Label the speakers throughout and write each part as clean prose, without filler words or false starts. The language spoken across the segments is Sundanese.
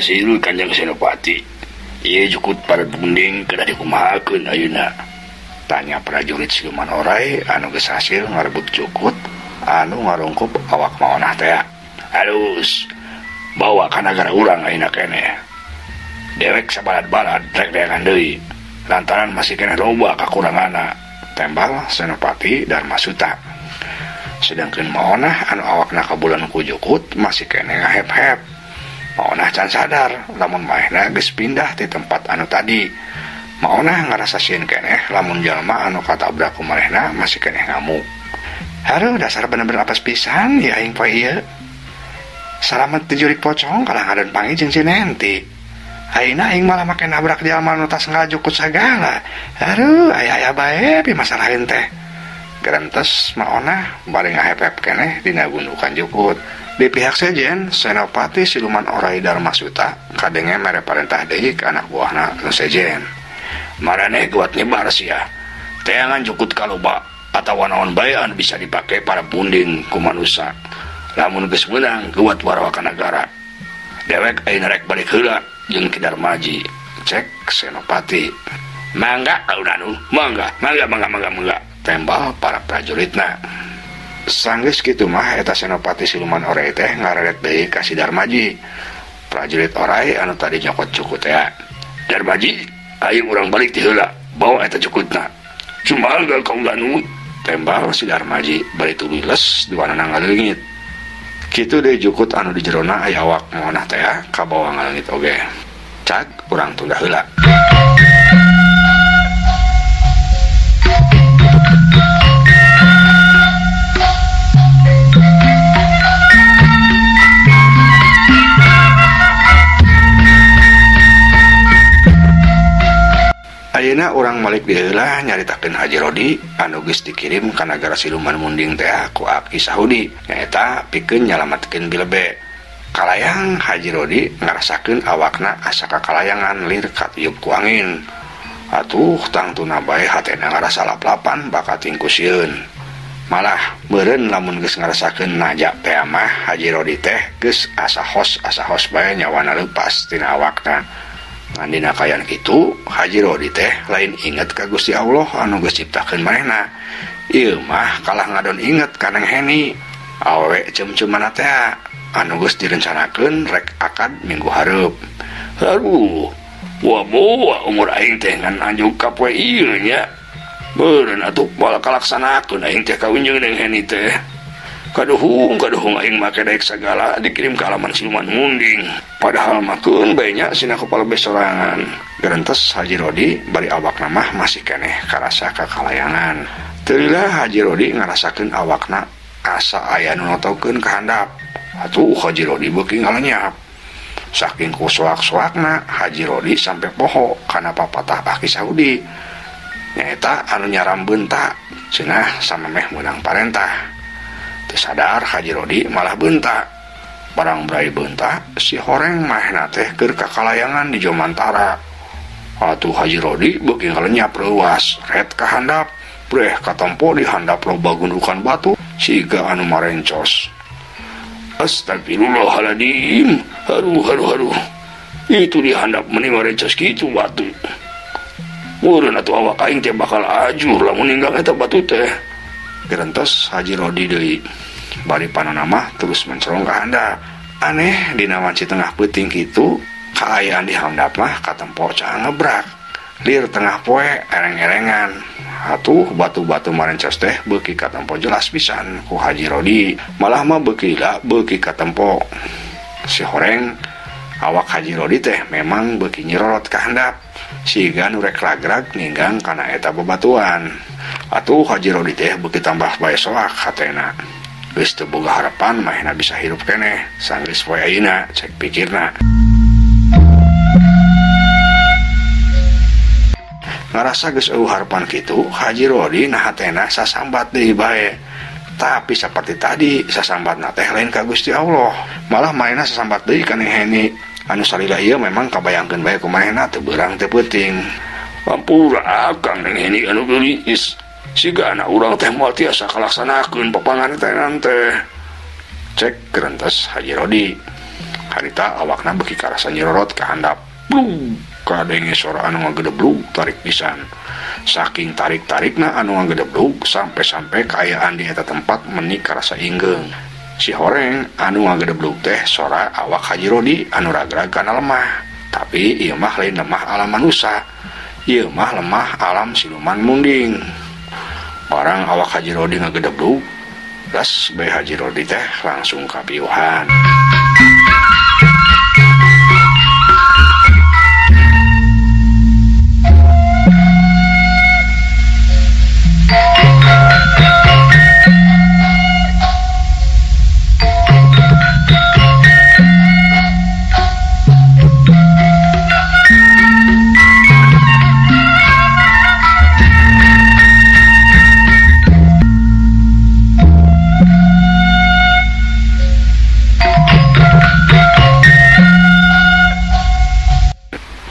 Speaker 1: Hasil Kanjeng Senopati. Ieu jukut para bunding kedah dikumahakeun ayeuna. Tanya prajurit siluman orai anu geus hasil ngarebut jukut anu ngarungkup awak maonah teh. Halus bawa ka nagara urang ayeuna keneh. Dewek sabalad-balad rek deangan deui. Lantaran masih keneh loba kakuranganna. Tembal Senopati Darmasuta. Sedangkan maonah anu awakna kabulan ku jukut masih keneh ngahep-hep. Maonah can sadar lamun maehna geus pindah ti tempat anu tadi. Maonah ngarasa sieun keneh lamun jalma anu katabrak ku manehna masih keneh ngamuk. Haruh dasar bener-bener apes pisan ya aing poe ieu. Salamet dijurik pocong kalah ngadon pangi jeung si Nenti. Ayeuna aing malah make nabrak jalma nu tas ngalajukut sagala. Haruh aya-aya bae pi masalaheun teh. Gerentes maonah bari ngahep-hep keneh dina gundukan jukut. Di pihak sejen, Senopati siluman orai Darmasuta kadenge mere parentah deui ka anak buahna nu sejen. Maraneh guat nyebar sia. Teangan jukut kaloba atawa naon bae anu bisa dipake para bunding ku manusa. Lamun geus meunang guat warawa ka nagara. Dewek ayeuna rek balik heula jeung Ki Darmaji. Cek Senopati. Mangga kaunanu, mangga, mangga, mangga, mangga, mangga. Tembal para prajuritna. Sanggeus kitu mah eta Senopati siluman orai teh ngareret deui ka si Darmaji. Prajurit orai anu tadi nyokot cukut teh. Darmaji, ayo urang balik ti heula, bawa eta cukutna. Sumangga kaulanu, tembal si Darmaji bari tuluy les duanana ngaleungit. Kitu deui jukut anu di jerona aya awak maonah teh kabawa ngaleungit oge. Cag urang tunda heula. Ayeuna urang malik di heula nyaritakeun Haji Rodi anu geus dikirim ka nagara siluman munding teh ku Aki Sahudi nyaeta pikeun nyalametkeun Bilebe. Kalayang Haji Rodi ngarasakeun awakna asa kakalayangan lir katiup ku angin. Atuh tangtuna bae hatena ngarasa lap-lapan bakating ku sieun. Malah meureun lamun geus ngarasakeun naja teh mah Haji Rodi teh geus asa hos bae nyawana leupas tina awakna. Ngan dina kaayaan kitu Haji Rodi teh lain inget ka Gusti Allah anu geus ciptakeun manehna. Ieu mah kalah ngadon inget ka Neng Heni. Awewe ceum-ceumana teh anu geus direncanakeun rek akad minggu hareup. Aduh, wah umur aing teh ngan anjuk ka poe ieu nya. Beureun atuh moal kalaksanakeun aing teh kawin jeung Neng Heni teh. Kaduhung aing make daek sagala dikirim ka alaman siluman munding. Padahal mah keun bae nya sina kepala besorangan. Gerentes Haji Rodi bari awakna mah masih keneh karasa kakalayangan. Teu lila Haji Rodi ngarasakeun awakna asa aya nu notokeun ka handap. Atuh Haji Rodi beuki ngalenyap. Saking ku soak-soakna Haji Rodi sampe poho kana papatah Aki Sahudi. Nyaeta anu nyaram beunta cenah samemeh meunang parentah. Teu sadar Haji Rodi malah beunta. Barang brai beunta si horeng mahna teh keur kakalayangan di Jomantara. Atuh Haji Rodi beuki ngalenyap reuas, ret ka handap, breh katempo di handap loba gundukan batu siga anu marencos. Astagfirullahaladzim. Haruh haruh haruh. Itu di handap meni marencos kitu batu. Meureun atuh awak aing teh bakal ajur lamun ninggang eta batu teh. Gerentes Haji Rodi deui. Bari panona mah terus mencerong ka handap. Aneh dina wanci tengah peuting kitu kaayaan di handap mah katempo caang ngebrak. Lir tengah poe ereng-erengan. Atuh batu-batu marencos teh beuki katempo jelas pisan ku Haji Rodi. Malah mah beuki lila beuki katempo. Si horeng awak Haji Rodi teh memang beuki nyerorot ka handap. Siga nu rek ragrag ninggang kana eta bebatuan. Atuh Haji Rodi teh beuki tambah bae soak hatena. Geus teu boga harapan mahna bisa hirup keneh sanggeus poe ayeuna cek pikirna. Ngarasa geus eueuh harapan kitu Haji Rodi nah hatena sasambat deui bae. Tapi seperti tadi sasambatna teh lain ka Gusti Allah, malah manehna sasambat deui ka Neng Heni. Anu salila ieu memang kabayangkeun bae ku manehna teu beurang teu peuting. Ampura akang Neng Heni anu geulis. Siga anak urang teh moal tiasa kalaksanakeun papangan teh. Cek gerentes Haji Rodi. Harita awakna beuki karasa nyirorot ka handap. Blug kadenge sora anu ngagedeblug tarik pisan. Saking tarik-tarikna anu ngagedeblug sampai-sampai kaayaan di eta tempat meni karasa inggeung. Si horeng anu ngagedeblug teh sora awak Haji Rodi anu ragrag kana lemah. Tapi ieu mah lain lemah alam manusia. Ieu mah lemah alam siluman munding. Barang awak Haji Rodi ngagedeblug, las bae Haji Rodi teh langsung kapiuhan.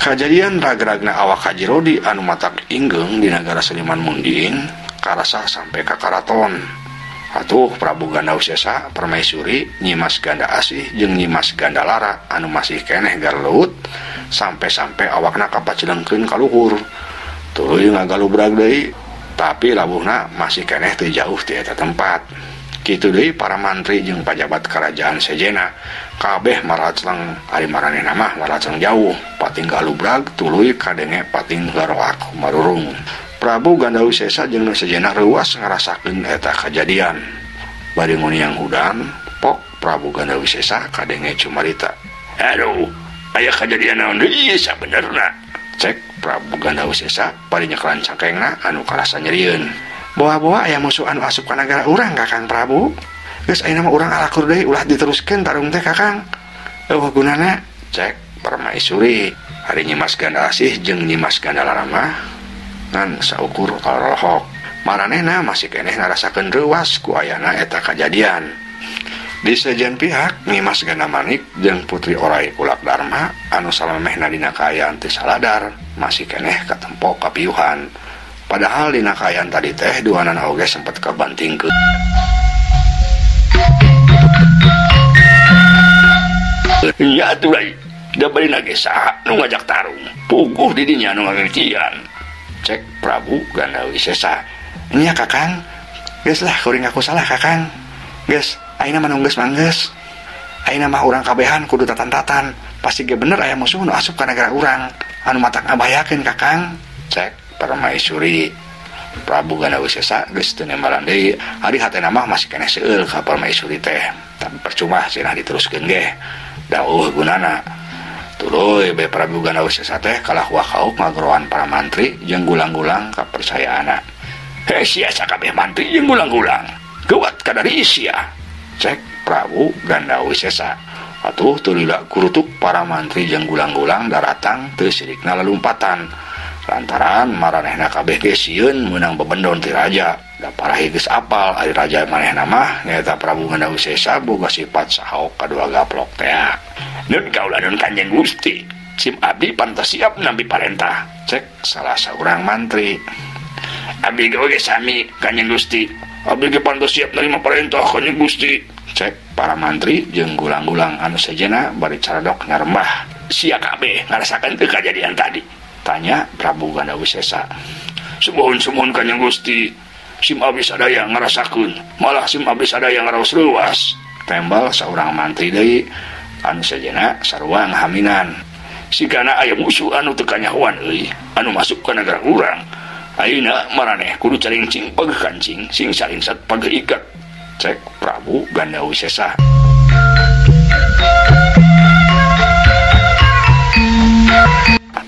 Speaker 1: Kajadian ragragna awak Haji Rodi anu matak inggeung di nagara Seniman Munding karasa sampai ka karaton. Atuh Prabu Gandawisesa Permaisuri Nyimas Ganda Asih jeung Nyimas Ganda Lara anu masih keneh garleut sampai-sampai awakna kapacilengkeun ka luhur. Tuluy ngagalubrag deui, tapi labuhna masih keneh teu jauh ti eta tempat. Kitu deui para mantri jeung pajabat kerajaan sejena kabeh maracleng ari maranehna mah maracleng jauh pating galubrag tuluy kadenge pating garoak marurung. Prabu Gandawisesa jeung nu sejena reuas ngarasakeun eta kajadian. Bari nguniang hudang pok Prabu Gandawisesa kadenge cumarita, "Aduh, aya kajadian naon deui sabenerna?" Cek Prabu Gandawisesa bari nyekelan cangkengna anu karasa nyerieun. Boa-boa aya musuh anu asup ka nagara urang Kakang Prabu. Geus ayeuna mah urang alakur deui ulah diteruskeun tarung teh Kakang. Eueuh gunana? Cek Permaisuri. Ari Nyimas Ganda Asih jeung Nyimas Ganda Lara mah ngan saukur kalorohok. Maranehna masih keneh ngarasakeun reuas ku ayana eta kajadian. Di sejen pihak Nyimas Ganda Manik jeung Putri Orai Kulak Dharma anu salamehna dina kaayaan teu saladar masih keneh katempo kapiuhan. Padahal dina kaayaan tadi teh duanana oge sempet kabantingkeun. Ya atuh deui, da bari nage saha nu ngajak tarung. Puguh di dinya nu ngagitian. Cek Prabu Gandawisesa. Nya Kakang, geus lah kuring aku salah Kakang. Geus, ayeuna mah nu geus manggeus. Ayeuna mah urang kabehan kudu tatan-tatan. Pasti ge bener aya musuh nu asup ka nagara urang anu matak ngabahayakeun Kakang. Cek Permaisuri. Prabu Gandawisesa geus teu nembalan deui. Ari hatena mah masih keneh seueul ka Permaisuri teh. Tapi percuma cenah diteruskeun ge. Da eueuh gunana. Tuluy bae Prabu Gandawisesa teh kalah wakauk ngageroan para mantri jeung gulang-gulang kapercayaanna. Heh sia sakabeh mantri jeung gulang-gulang. Geuwat kadari sia. Cek Prabu Gandawisesa. Atuh teu lila kurutuk para mantri jeung gulang-gulang daratang teu sirikna lalumpatan. Lantaran maranehna kabeh ge sieun meunang bebendon ti raja. Da parahi geus apal ari raja manehna mah nyaeta Prabu Gandawisesa boga sifat sahaok kadua gaplok tea. Nun kaula nun Kanjeng Gusti, sim abdi pantas siap nampi parentah. Cek salah saurang mantri. Abdi ge sami Kanjeng Gusti, abdi ge pantas siap nerima parentah Kanjeng Gusti. Cek para mantri jeung gulang-gulang anu sejena bari caradok nyarembah. Sia kabeh ngarasakeun teu kajadian tadi? Tanya Prabu Gandawisesa. Sumuhun-sumuhun Kanjeng Gusti, sim abdi sadaya ngarasakeun, malah sim abdi sadaya ngaraos leuwas. Tembal saurang mantri deui anu sejena sarua ngahaminan. Sigana aya musuh anu teu kanyahoan euy, anu masuk ka nagara urang. Ayeuna maraneh kudu carincing pageuh kancing, sing salingsat pageuh ikat. Cek Prabu Gandawisesa.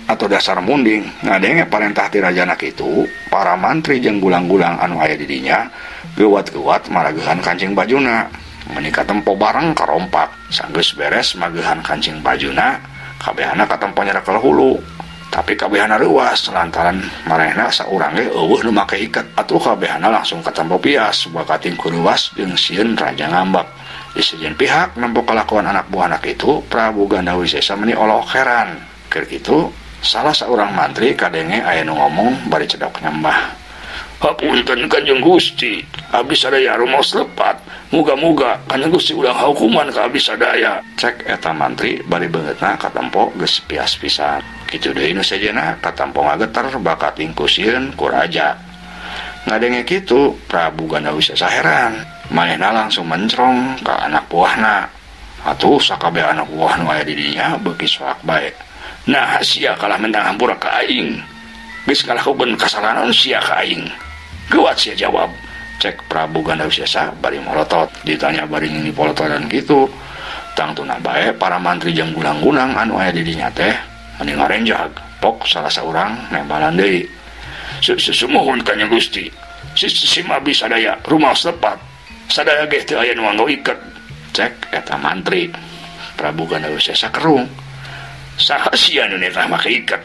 Speaker 1: Atau dasar munding ngadenge parentah ti rajana kitu, para mantri jeung gulang-gulang anu aya di dinya geuwat-geuwat maragehan kancing bajuna. Meni katempo bareng karompak. Sanggeus beres magehan kancing bajuna, kabehana katempo nyerekel hulu. Tapi kabehana reuas lantaran maranehna saurang ge eueuh nu make iket. Atuh kabehana langsung katempo pias bakating ku reuas jeung sieun raja ngambek. Di sejen pihak nempo kalakuan anak buahna kitu, Prabu Gandawisesa meni olok heran. Keur kitu salah seorang mantri kadenge aya nu ngomong bari cedok nyembah. Hapunten Kanjeng Gusti, abdi sadaya rumaos lepat. Muga-muga Kanjeng Gusti ulah hukuman ka abdi sadaya. Cek eta mantri bari beungeutna katempo geus pias pisan. Kitu deui nu sejenna katempo ngageter bakat ingkusieun ku raja. Ngadenge kitu Prabu Gandawisesa heran. Manehna langsung mencrong ka anak buahna. Atuh sakabeh anak buah nu aya di dinya beuki soak bae. Nah sia kalah mentang hampura ka aing. Geus ngalakukeun kasalahan sia ka aing. Geuwat sia jawab. Cek Prabu Gandawisesa bari molotot. Ditanya bari ngini polototan kitu. Tangtuna bae para mantri jeung gulang-gulang anu aya di dinya teh meni ngarenjag. Pok salah saurang nembalan deui. Sumuhun Kanjeng Gusti. Sim abdi sadaya rumaos lepat. Sadaya ge teu aya nu nganggo iket. Cek eta mantri. Prabu Gandawisesa kerung. Saha sia nu netah make iket?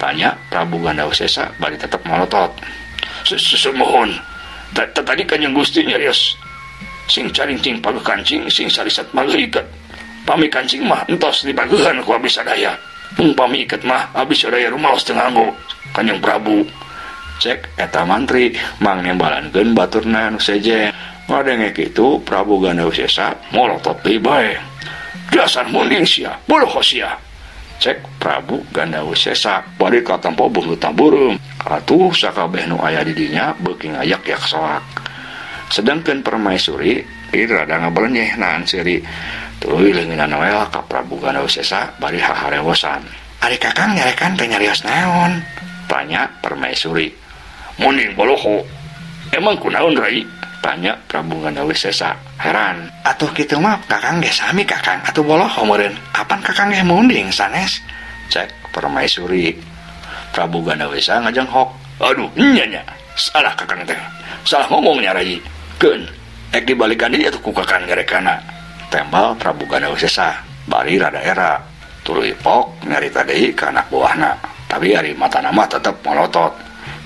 Speaker 1: Tanya Prabu Gandawisesa bari tetep molotot. Sumuhun. Tadi Kanjeng Gusti nyarios sing carincing pageuh kancing sing sariset pageuh iket. Pami kancing mah entos dipageuhan ku abdi sadaya. Mung pami iket mah abdi sadaya rumaos teu nganggo Kanjeng Prabu. Cek eta mantri mang nembalankeun baturna nu sejen. Ngadenge kitu Prabu Gandawisesa molotot deui bae. Dasar munding sia, boloho sia. Cek Prabu Gandawisesa bari katempo beungeutna beureum. Atuh sakabeh nu aya di dinya beuki ngayak-yak soak. Sedangkeun permaisuri ieu rada ngabelenyeh naan seuri. Tuluy leungeunna we ka Prabu Gandawisesa bari haharewosan. Ari kakang nyarekan teh nyarios naon? Tanya permaisuri. Munding boloho. Emang kunaon rai? Tanya Prabu Gandawisesa heran. Atuh kitu mah kakang ge sami kakang atuh boloho meureun. Kapan kakang ge munding sanes? Cek permaisuri. Prabu Gandawisesa ngajenghok. Aduh nya nya. Salah kakang teh. Salah ngomongnya rai. Keun ek dibalikan deui atuh ku kakang nyarekana. Tembal Prabu Gandawisesa bari rada era. Tuluy pok nyarita deui ka anak buahna. Tapi ari matana mah tetep molotot.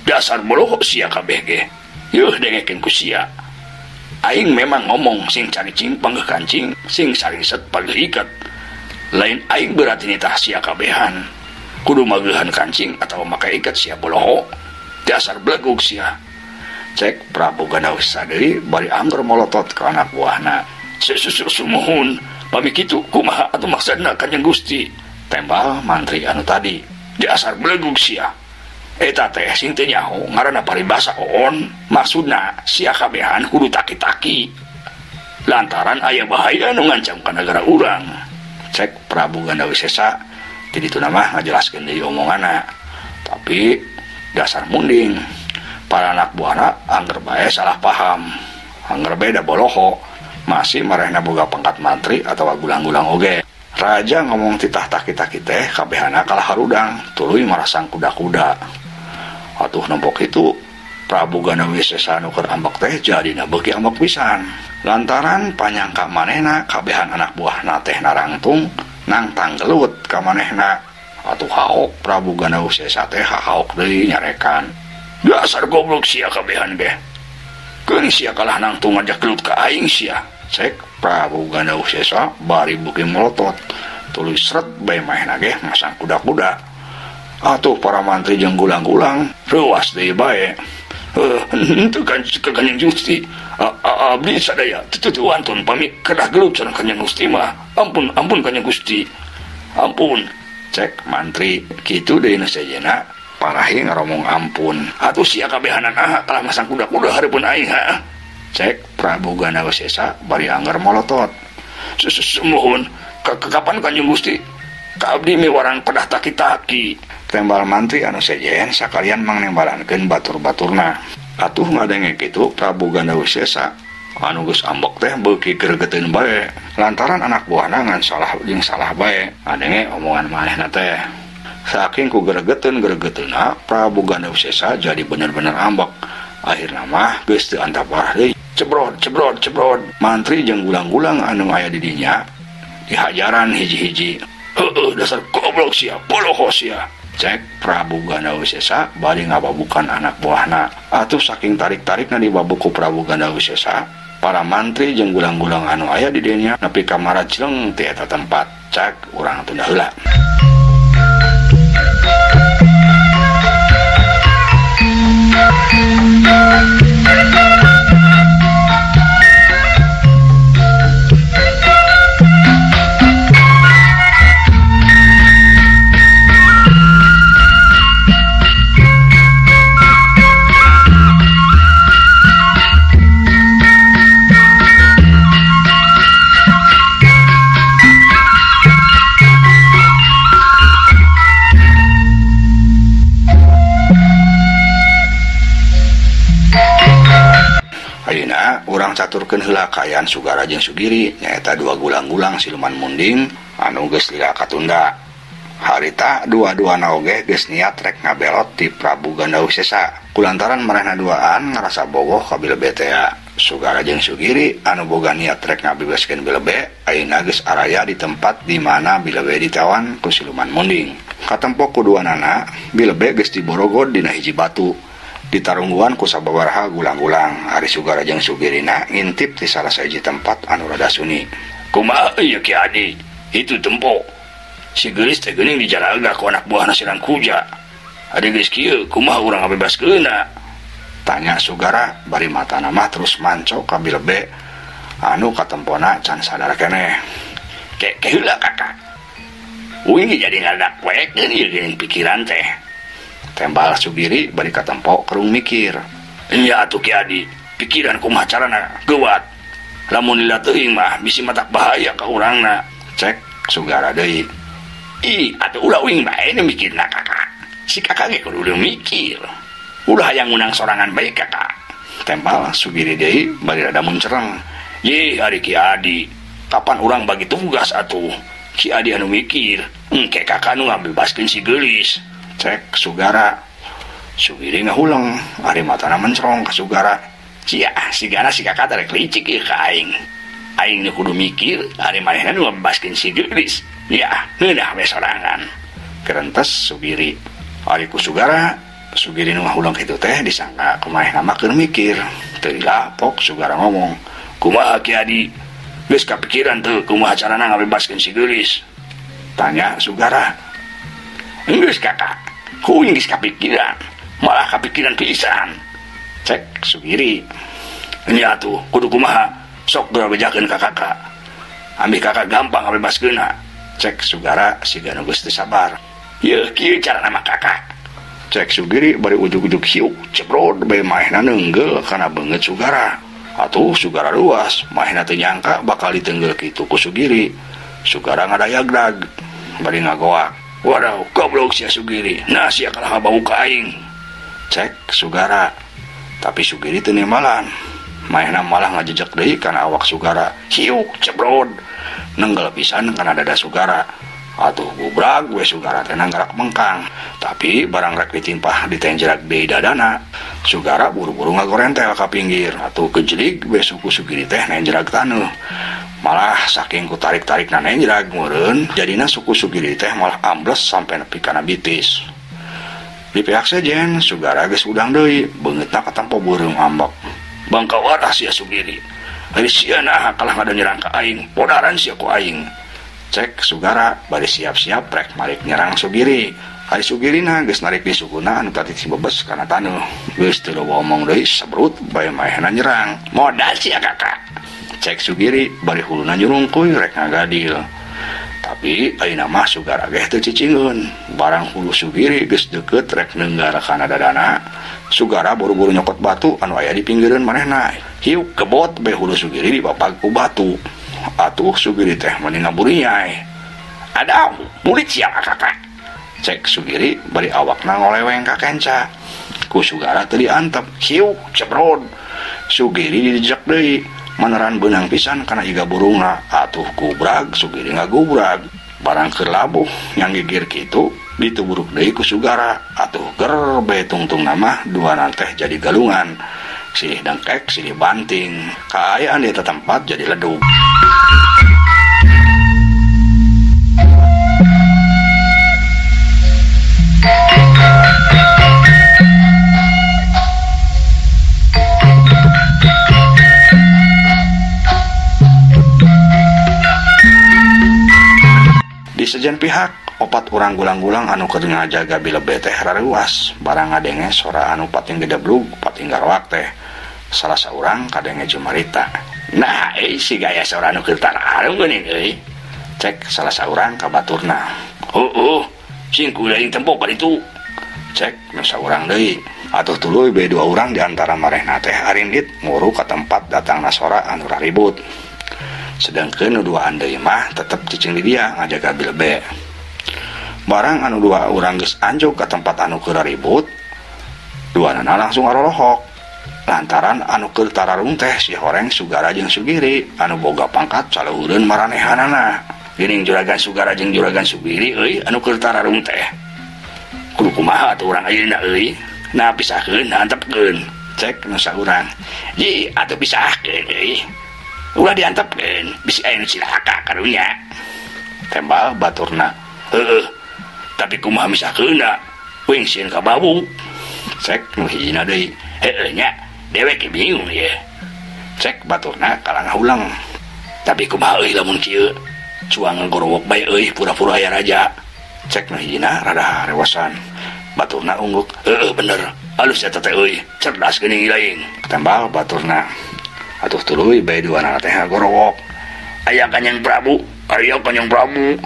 Speaker 1: Dasar boloho sia kabeh ge. Yeuh dengekeun ku sia. Aing memang ngomong sing caricing panggeuh kancing, sing sariset panggeuh iket. Lain aing berarti nitah sia kabehan. Kudu mageuhan kancing atau make iket sia boloho. Dasar belegug sia. Cek Prabu Gandawisesa deui bari angger molotot ka anak buahna. Sumuhun, pami kitu kumaha atuh maksudna Kanjeng Gusti? Tembal mantri anu tadi. Dasar belegug sia. Eta teh sing teu nyaho ngaranna paribasa oon, maksudna sia kabehan kudu taki-taki. Lantaran aya bahaya nu ngancam ka nagara urang. Cek Prabu Gandawisesa ti dituna mah ngajelaskeun deui omonganna. Tapi dasar munding, para anak buahna angger bae salah paham. Angger bae da boloho, masih marehna boga pangkat mantri atawa gulang-gulang oge. Raja ngomong titah taki-taki teh kabehana kalah harudang, tuluy marasang kuda-kuda. Atuh nempok itu Prabu Gandawisesa nu keur ambek teh jadina beuki ambek pisan. Lantaran panyangka manehna kabehan anak buahna teh narangtung nang tanggelut ka manehna. Atuh haok Prabu Gandawisesa teh haok deui nyarekan. Dasar goblok sia kabehan ge. Keun sia kalah nangtung ngajak gelut ka aing sia. Cek Prabu Gandawisesa bari beuki molotot. Tuluy sret bae manehna ge masang kuda-kuda. Atuh para mantri jeung gulang-gulang reuas deui bae. Henteu kan ka Kanjeng Gusti. Abdi sadaya teu wantun pami kedah gelut sareng Kanjeng Gusti mah. Ampun ampun Kanjeng Gusti. Ampun. Cek mantri kitu deui nu sejenna parahi ngaromong ampun. Atuh sia kabehanan ah kalah masang kuda-kuda hareupeun aing ha. Cek Prabu Gandawisesa bari angger molotot. Sumuhun, kapan Kanjeng Gusti? Ka abdi miwarang pedah taki-taki. Tembal mantri anu sejen sakalian mangnembalankeun batur-baturna. Atuh ngadenge kitu Prabu Gandawisesa anu geus ambek teh beuki gregeteun bae. Lantaran anak buahna ngan salah jeung salah bae. Ngadenge omongan manehna teh. Saking ku gregeteun-gregeteunna Prabu Gandawisesa jadi bener-bener ambek. Akhirna mah geus teu antap parah deui. Cebrod cebrod cebrod. Mantri jeung gulang-gulang anu aya di dinya dihajaran hiji-hiji. Heueuh dasar goblok sia, boloho sia. Cek Prabu Gandawisesa bari ngababukan anak buahna. Atuh saking tarik-tarikna dibabuk ku Prabu Gandawisesa, para mantri jeung gulang-gulang anu aya di dinya nepi ka marajleng ti eta tempat. Cek urang tunda heula. Ayeuna urang caturkeun heula kaayaan Sugara jeung Sugiri nyaeta dua gulang-gulang siluman munding anu geus lila katunda. Harita dua-duana oge geus niat rek ngabelot ti Prabu Gandawisesa. Kulantaran maranehna duaan ngarasa bogoh ka Bilebe tea. Sugara jeung Sugiri anu boga niat rek ngabebaskeun Bilebe ayeuna geus araya di tempat di mana Bilebe ditawan ku siluman munding. Katempo ku duanana Bilebe geus diborogod dina hiji batu. Ditarungguan ku sababaraha gulang-gulang. Ari Sugara jeung Sugirina ngintip di salah sahiji tempat anu rada sunyi.
Speaker 2: Kumaha ieu Ki Adi? Itu tempo. Si geulis teh geuning dijaraga ku anak buahna si Rangkuja. Ari geus kieu kumaha urang ngabebaskeunna?
Speaker 1: Tanya Sugara bari matana mah terus manco ka Bilebe anu katempona can sadar keneh.
Speaker 2: Ke heula kakak. Uing jadi ngadak poekeun ieu geuning pikiran teh.
Speaker 1: Tembal Sugiri bari katempo kerung mikir.
Speaker 2: Nya atuh Ki Adi, pikiran kumaha carana geuwat. Lamun lila teuing mah bisi matak bahaya ka urangna.
Speaker 1: Cek Sugara deui.
Speaker 2: Ih, atuh ulah uing bae nu mikirna kakak. Si kakak ge kudu mikir. Ulah hayang ngundang sorangan bae kakak.
Speaker 1: Tembal Sugiri deui bari rada muncereng.
Speaker 2: Ye ari Ki Adi, kapan urang bagi tugas atuh? Ki Adi anu mikir, engke kakak nu ngabebaskeun si geulis.
Speaker 1: Cek Sugara. Sugiri ngahuleng, ari matana mencrong ka Sugara.
Speaker 2: Sia, sigana si kakak rek licik ieu ka aing. Aing nu kudu mikir, ari manehna nu ngabebaskeun si geulis. Ya, ngeunah we sorangan.
Speaker 1: Kerentes Sugiri. Ari ku Sugara, Sugiri nu ngahuleng kitu teh disangka ku manehna mah keur mikir. Teu dilapok Sugara ngomong,
Speaker 2: "Kumaha Ki Adi? Geus kapikiran teu kumaha carana ngabebaskeun si geulis?"
Speaker 1: Tanya Sugara.
Speaker 2: Geus kakak. Kuing geus kapikiran, malah kapikiran pisan.
Speaker 1: Cek Sugiri.
Speaker 2: Nya atuh kudu kumaha? Sok geura bejakeun ka kakak. Ambil kakak gampang ngabebaskeunna.
Speaker 1: Cek Sugara siga nu geus teu sabar.
Speaker 2: Yeuh kieu carana mah kakak.
Speaker 1: Cek Sugiri bari ujug-ujug hiuk cebrod bae maehna neunggel kana beungeut Sugara. Atuh Sugara luas, maehna teu nyangka bakal ditenggel kitu ku Sugiri. Sugara ngadayagdag bari ngagoak.
Speaker 2: Waduh, goblok sia Sugiri. Nah sia kalah bau ka aing.
Speaker 1: Cek Sugara. Tapi Sugiri teu nembalan. Maehna malah ngajejek deui kana awak Sugara.
Speaker 2: Hiuk cebrod.
Speaker 1: Nenggel pisan kana dada Sugara. Atuh gubrag we Sugara teh nanggarak mengkang. Tapi barang rek ditimpah ditenjerak deui dadana. Sugara buru-buru ngagorentel ka pinggir. Atuh kejelig we suku Sugiri teh nenjerak taneuh. Malah saking ku tarik-tarik na nenjrag meureun jadina suku Sugiri teh malah ambles sampai nepi kana bitis. Di pihak sejen Sugara geus udang deui, beungeutna katempo beureum ambek.
Speaker 2: Bangka warah sia Sugiri. Ari sia naha kalah ngada nyerang ka aing, podaran sia ku aing.
Speaker 1: Cek Sugara bari siap-siap rek malik nyerang Sugiri. Ari Sugirina geus narik di sukuna anu tadi sibebes kana taneuh. Geus teu loba omong deui sabrut bae maehna nyerang.
Speaker 2: Modal sia kakak.
Speaker 1: Cek Sugiri bari huluna nyurungkuy rek ngagadil. Tapi ayeuna mah Sugara geh teu cicingeun. Barang hulu Sugiri geus deukeut rek neunggar kana dadana, Sugara buru-buru nyokot batu anu aya di pinggireun manehna. Hiuk kebot bae hulu Sugiri dipapag ku batu. Atuh Sugiri teh meni ngaburinyai.
Speaker 2: Adaw, mulit sia kakak.
Speaker 1: Cek Sugiri bari awakna ngoleweng ka kenca. Ku Sugara teu diantep.
Speaker 2: Hiuk cebrod.
Speaker 1: Sugiri dijejek deui. Maneran beunang pisan kana iga burungna. Atuh gubrag Sugiri ngagubrag. Barang keur labuh yang gigir kitu dituburuk deui ku Sugara. Atuh ger bae tungtungna mah duana teh jadi galungan. Silih dengkek silih banting. Kaayaan di eta tempat jadi ledug. Di sejen pihak Opat urang gulang-gulang anu keur ngajaga bilebe teh rareuas barang ngadenge sora anu pating gedeblug pating garwak teh. Salah saurang kadenge jumarita. Nah, si gaya sora anu keur tararung geuning euy. Cek salah saurang ka baturna.
Speaker 2: Heueuh, sing kuring tempo ka ditu.
Speaker 1: Cek nu saurang deui. Atuh tuluy be dua urang di antara marehna teh arindit nguru ka tempat datangna sora anu raribut. Sedangkeun nu duaan deui mah tetep cicing di dia ngajaga bilebe. Barang anu dua urang geus anjog ka tempat anu keur ribut, duanana langsung arolohok. Lantaran anu keur tararung teh si horeng Sugara jeung Sugiri anu boga pangkat saluhureun maranehanana.
Speaker 2: Geuning juragan Sugara jeung juragan Sugiri euy anu keur tararung teh. Kudu kumaha atuh urang ayeuna euy? Nah pisahkeun, antepkeun.
Speaker 1: Cek nu saurang.
Speaker 2: Ji atuh pisahkeun euy. Ulah diantepkeun, bisi aya nu cilaka karunya.
Speaker 1: Tembal baturna.
Speaker 2: Heueuh. Tapi kumaha misahkeunna? Uing sieun ka babu.
Speaker 1: Cek nu hijina deui.
Speaker 2: Heueuh nya, dewek bingung ye.
Speaker 1: Cek baturna kalangah ulang.
Speaker 2: Tapi kumaha euy lamun kieu? Cuang ngagorowok bae euy pura-pura aya raja.
Speaker 1: Cek nu hijina rada rewasan. Baturna ungguk.
Speaker 2: Heueuh bener. Alus eta teh euy, cerdas geuning lain.
Speaker 1: Tembal baturna. Atuh tuluy bae duanana teh ngagorowok.
Speaker 2: Aya Kanjeng Prabu, aya Kanjeng Prabu.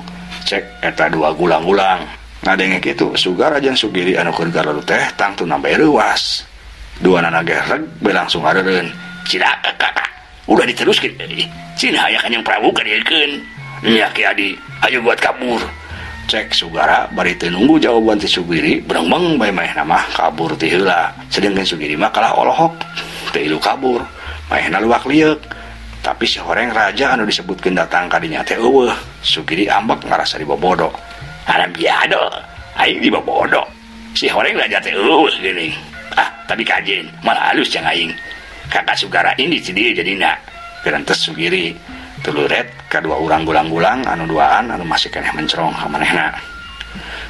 Speaker 1: Cek eta dua gulang-gulang. Ngadenge kitu Sugara jeung Sugiri anu keur garalu teh tangtuna bae reuas. Duanana ge reg bae langsung areureun.
Speaker 2: Cilaka kakak. Udah diteruskeun euy. Cina aya Kanjeng Prabu kadiekeun. Nya Ki Adi, ayo buat kabur.
Speaker 1: Cek Sugara bari teu nunggu jawaban ti Sugiri, berengbeng bae maehna mah kabur ti heula. Sedengkeun Sugiri mah kalah olohok, teu ilu kabur, maehna luak lieuk. Tapi si horeng raja anu disebutkeun datang ka dinya teh eueuh. Sugiri ambek ngarasa dibobodo.
Speaker 2: Haram biado, aing dibobodo. Si horeng raja teh eueuh geuning. Ah, tapi kajen, malah halus jang aing. Kakak Sugara ini si dia jadina.
Speaker 1: Gerentes Sugiri. Tuluret kadua urang gulang-gulang anu duaan anu masih keneh mencrong ka manehna.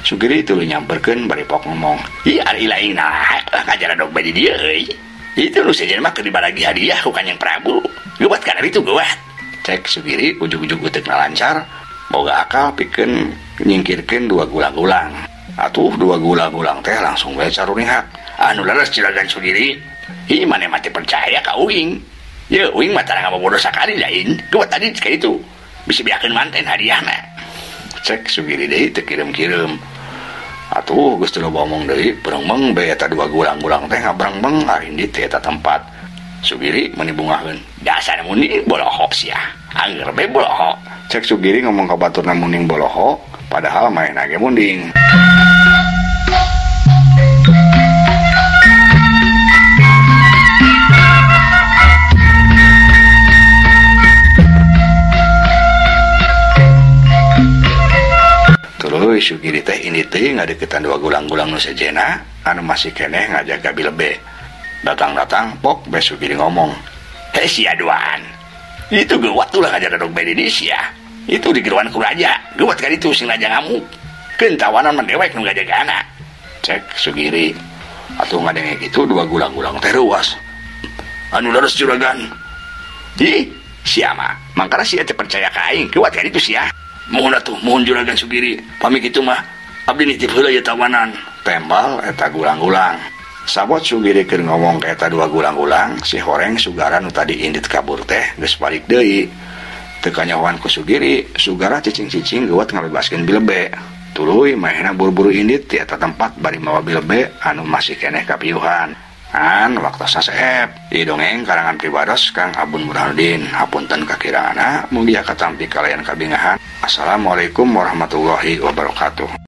Speaker 1: Sugiri tuluy nyamperkeun bari pok ngomong,
Speaker 2: "Ih, ari lain nah, ngajaran dog bae di dieu euy. Itu nu sejen mah keur dibaragi hadiah ku Kanjeng Prabu. Geuwat kana ditu geuwat."
Speaker 1: Cek Sugiri ujug-ujug uteukna lancar, boga akal pikeun nyingkirkeun dua gulang-gulang. Atuh dua gulang-gulang teh langsung bae carunihak.
Speaker 2: Anu leres juragan Sugiri, ih maneh mah teu percaya ka uing. Ye, uing mah tara ngabobodo sakali lain. Geuwat tadi ka itu. Bisi beakeun manten hadiahna.
Speaker 1: Cek Sugiri deui teu kirim-kirim. Atuh geus teu loba omong deui, berengbeng bae eta dua gulang-gulang teh ngabrengbeng arindit teh eta tempat. Sugiri meuni bungaheun.
Speaker 2: Dasar munding bolohok sia. Angger bae bolohok.
Speaker 1: Cek Sugiri ngomong ka baturna munding bolohok, padahal maehna ge munding. Tuluy Sugiri teh ini teh ngadeukeutan dua gulang-gulang nu sejena anu masih keneh ngajaga bilebe. Datang-datang pok bae Sugiri ngomong,
Speaker 2: "Heh sia duaan. Itu geuwat ulah ngajaga dog bae di dieu sia. Itu digeruan ku raja. Geuwat ka ditu sing raja ngamuk. Keun tawanan mah dewek nu ngajagana."
Speaker 1: Cek Sugiri. Atuh ngadenge kitu dua gulang-gulang teh reuas.
Speaker 2: Anu leres juragan. Ih, sia mah mangkana sia teh percaya ka aing. Geuwat ka ditu sia. Mohon atuh, mohon juragan Sugiri. Pamit kitu mah abdi nitip heula ieu tawanan.
Speaker 1: Tembal eta gulang-gulang. Sabot Sugiri keur ngomong ka eta dua gulang-gulang, si horeng Sugara nu tadi indit kabur teh geus balik deui. Teu kanyahoan ku Sugiri, Sugara cicing-cicing geuwat ngabebaskeun bilebe. Tuluy maehna buru-buru indit ti eta tempat bari mawa bilebe anu masih keneh kapiuhan. An waktosna seep. Ieu dongeng karangan pribados Kang Abun Burhanuddin. Hapunten kakiranganna, mugia katampi kalayan kabingahan. Assalamualaikum warahmatullahi wabarakatuh.